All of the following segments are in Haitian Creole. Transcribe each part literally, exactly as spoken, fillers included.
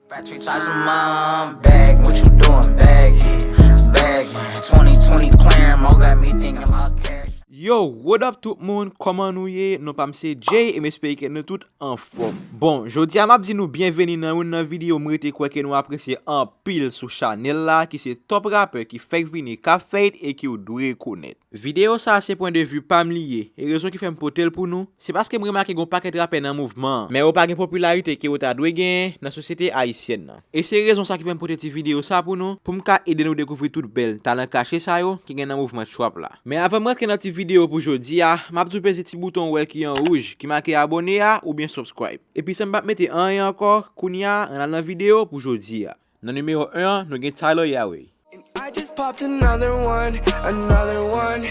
Patrick Charles in my bag, what you doing, bag? Bag, twenty twenty clear, mo got me thinking about cash. Yo, what up tout moun, kòman nou ye? Non pa m se Jay e m espere ke nou tout anfòm. Bon, jodi a m ap di nou byenveni nan youn nan videyo m rete kwè ke nou apresye anpil sou chanèl la, ki se top rapè ki fèk vini, k ap fèt e ke w dwe konèt. Videyo sa a se pwen de vi pa m li ye, e rezon ki fè m pote l pou nou, se paske m remake gen yon pakèt rapè nan mouvman an, men yo pa gen popilarite ke yo ta dwe genyen nan sosyete ayisyèn nan. E se rezon sa ki fè m pote ti videyo sa pou nou, pou m ka ede nou dekouvri tout bèl talan kache sa yo ki gen nan mouvman trap la. Men avan m rantre nan ti videyo pou jodi a, m ap di w peze ti bouton w wè ki an wouj, ki make abòne a, oubyen subscribe. Epi san m p ap mete anyen ankò, kounye a, ann al nan videyo pou jodi a. Nan nimewo en an, nou gen Tyler Yaweh. And I just popped another one, another one.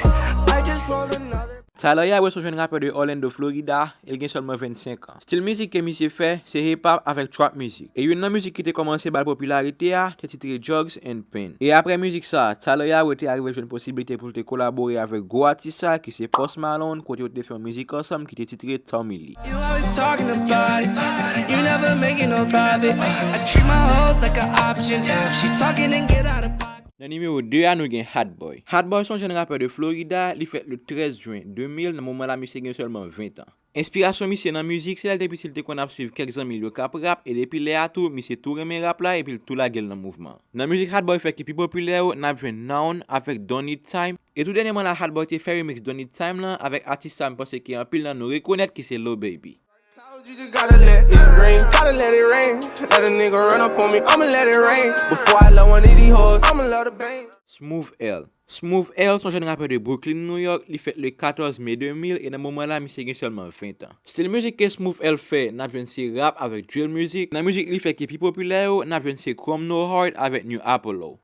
I just rolled another. Tyler Yaweh se yon jèn rapè de Orlando, Florida, e l gen sèlman vennsenk an. Stil mizik ke misye fè, se hip hop avèk trap mizik. E youn nan mizik ki te kòmanse ba l popilarite a, te titre Drugs and Pain. E aprè mizik sa, Tyler Yaweh te arive jwenn posiblite pou l te kolabore avèk gwo atis sa, ki se Post Malone, kote yo te fè yon mizik ansanm ki te titre Tommy Lee. You always talking about it. You never making no profit. I treat my hoes like an option. If she talking, then get out of pocket. Nan nimewo de a, nou gen Hot Boy. Hot Boy se yon jèn rapè de Florida, li fèt le trèz jen de mil, nan moman la misye gen sèlman ven an. Enspirasyon misye nan mizik, se lè l te piti l te konn ap swiv kèk zanmi l yo k ap rap, e depi lè a tou, misye tou renmen rap la epi l tou lage l nan mouvman an. Nan mizik Hot Boy fè ki pi popilè yo, n ap jwenn Noun avèk Don't Need Time, e tou dènyèman la Hot Boy te fè remix Don't Need Time lan avèk atis sa m panse ke anpil nan nou rekonèt ki se Lil Baby. Clouds, you just gotta let it rain, gotta let it rain. Let a nigga run up on me, I'ma let it rain. Before I love one of these hoes, I'ma love the bang. Smooth L. Smooth L se yon jèn rapè de Brooklyn, New York, li fèt le katòz me de mil e nan moman la misye gen sèlman ven an. Stil mizik ke Smooth L fè, n ap jwenn se rap avèk drill mizik. Nan mizik li fè ki pi popilè yo, n ap jwenn se Chrome No Heart avèk New Apollo.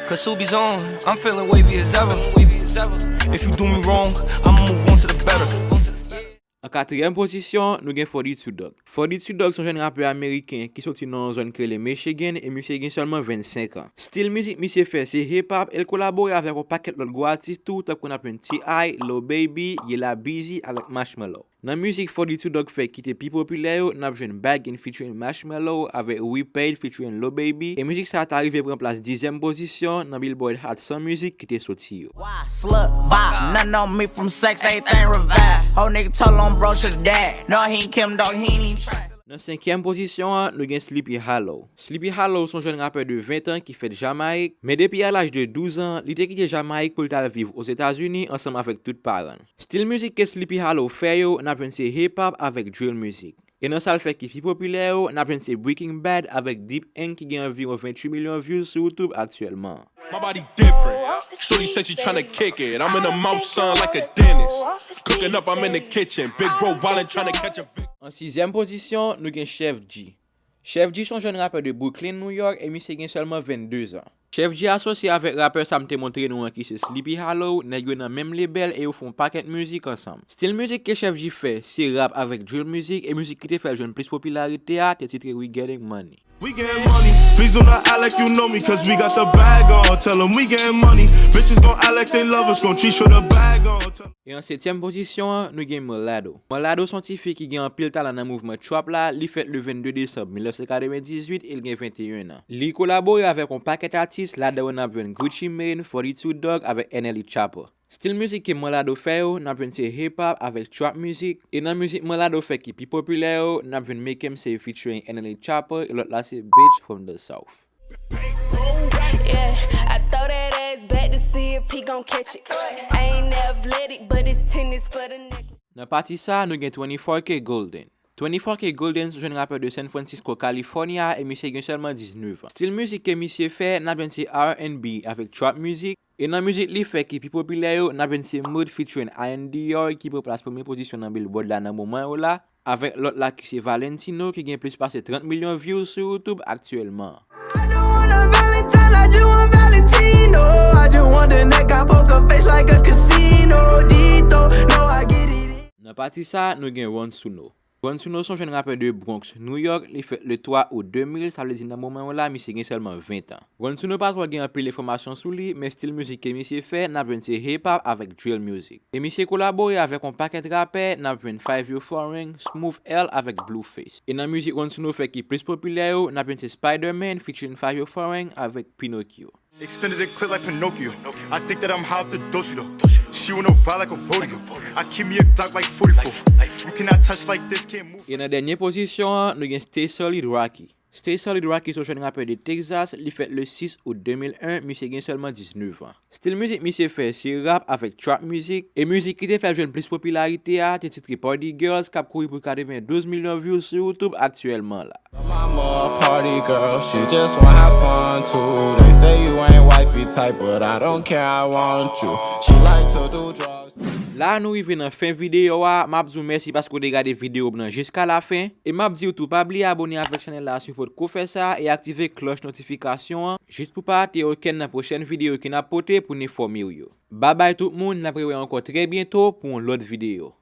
Cause Subi's on, I'm feeling wavy as ever. If you do me wrong, I'ma move on to the better. An katriyèm pozisyon, nou gen Forty Two Dugg. Forty Two Dugg se yon jèn rapè ameriken ki soti nan yon zòn ki rele Michigan e misye gen sèlman vennsenk an. Stil mizik misye fè se hip hop e l kolabore avèk yon pakèt lòt gwo atis tou, tankou n ap jwenn T I, Lil Baby, Yella Beezy avèk Marshmello. Nan mizik Forty Two Dugg fè ki te pi popilè yo, n ap jwenn Baggin featuring Marshmello avèk We Paid featuring Lil Baby, e mizik sa a ta rive pran plas dizyèm pozisyon nan Billboard Hot san mizik ki te soti yo. Why slut buy nothing on me from sex, everything revive. Whole nigga told on bro should die. No, he ain't Kim dog, he ain't even try. Nan senkyèm pozisyon an, nou gen Sleepy Hallow. Sleepy Hallow se yon jèn rapè de ven an ki fèt Jamayik, men depi a laj de douz an, li te kite Jamayik pou l t al viv Ozetazini ansanm avèk tout paran l. Stil mizik ke Sleepy Hallow fè yo, n ap jwenn se hip hop avèk drill mizik. E nan sa l fè ki pi popilè yo, n ap jwenn se Breaking Bad avèk Deep Ink ki gen anviwon venntuit milyon views sou YouTube aktyèlman. My body different. Shorty said she tryna kick it. I'm in the mouth, son, like a dentist. Cooking up, I'm in the kitchen. Big bro wildin' tryna catch a Vic. An sizyèm pozisyon, nou gen Sheff G. Sheff G se yon jèn rapè de Brooklyn, New York, e misye gen sèlman vennde zan. Sheff G asosye avèk rapè sa m te montre nou an ki se Sleepy Hallow, nèg yo nan menm lebèl e yo fè yon pakèt mizik ansanm. Stil mizik ke Sheff G fè, se rap avèk drill mizik, e mizik ki te fè l jwenn plis popilarite a te titre We Getting Money. We getting money. Please do not act like you know me, cause we got the bag on. Tell 'em we getting money. Bitches gon' act like they love us, gon' treat for the bag on. Tell E an setyèm pozisyon an, nou gen Mulatto. Mulatto se yon ti fi ki gen anpil talan nan mouvman trap la, li fèt le vennde desanm mil nèf san katrevendizuit e l gen venteyen an. Li kolabore avèk yon pakèt atis, ladan yo n ap jwenn Gucci Mane, Forty Two Dugg avèk N L E Choppa. Stil mizik ke Mulatto fè yo, n ap jwenn se hip hop avèk trap mizik, e nan mizik Mulatto fè ki pi popilè yo, n ap jwenn Make 'Em Say featuring N L E Choppa, e lòt la se Bitch from the South. Yeah, I throw that ass back to see if he gon' catch it. I ain't athletic, but it's tennis for the naked. Nan pati sa, nou gen Twenty-four K Golding. Twenty-four K Golding se yon jèn rapè de San Francisco, California, e misye gen sèlman diznèf an. Stil mizik ke misye fè, n ap jwenn se R and B avèk trap mizik. E nan mizik li fè ki pi popilè yo, n ap jwenn se Mood featuring Iann Dior ki pran plas premye pozisyon nan Billboard la nan moman yo la, avèk lòt la ki se Valentino ki gen plis pase trant milyon views sou YouTube aktyèlman. I don't want a Valentine, I just want Valentino. I just want the neck, I poker face like a casino. Dito, no, I get it in. Nan pati sa, nou gen One Suno. Juan Suno se yon jèn rapè de Bronx, New York, li fèt le twa out de mil, sa vle di nan moman yo la, misye gen sèlman ven tan. Juan Suno pa twò gen anpil enfòmasyon sou li, men stil mizik ke misye fè, n ap jwenn se hip hop avèk drill music. E misye kolabore avèk yon pakèt rapè, n ap jwenn Fivio Foreign, Smooth L avèk Blueface. E nan mizik Juan Suno fè ki plis popilè yo, n ap jwenn se Spider-Man featuring Fivio Foreign avèk Pinocchio. Extended a clip like Pinocchio. I think that I'm high off the dosey though. She wanna ride like a rodeo. I keep me a Glock like forty-four. You cannot touch like this, can't move. E nan dènye pozisyon an, nou gen Stay Solid Rocky. Stay Solid Rocky se yon jèn rapè de Texas, li fèt le sis out de mil en, misye gen sèlman diznèf an. Stil mizik misye fè se rap avèk trap music, e mizik ki te fè l jwenn plis popilarite a te titre Party Girls k ap kouri pou katrevendouz milyon views sou YouTube aktyèlman la. Mama a party girl, she just wanna have fun too. They say you ain't wifey type, but I don't care, I want you. She like to do drugs. La nou rive nan fen videyo a, m ap di w mèsi paske w te gade videyo m nan jiska lafen, e m ap di w tou pa bliye abone avèk chanèl la si w potko fè sa e aktive klòch notifikasyon an jis pou pa rate okenn nan pwochèn videyo ke n ap pote pou n enfòme w yo. Babay tout moun, n ap rewè ankò trè byento pou yon lòt videyo.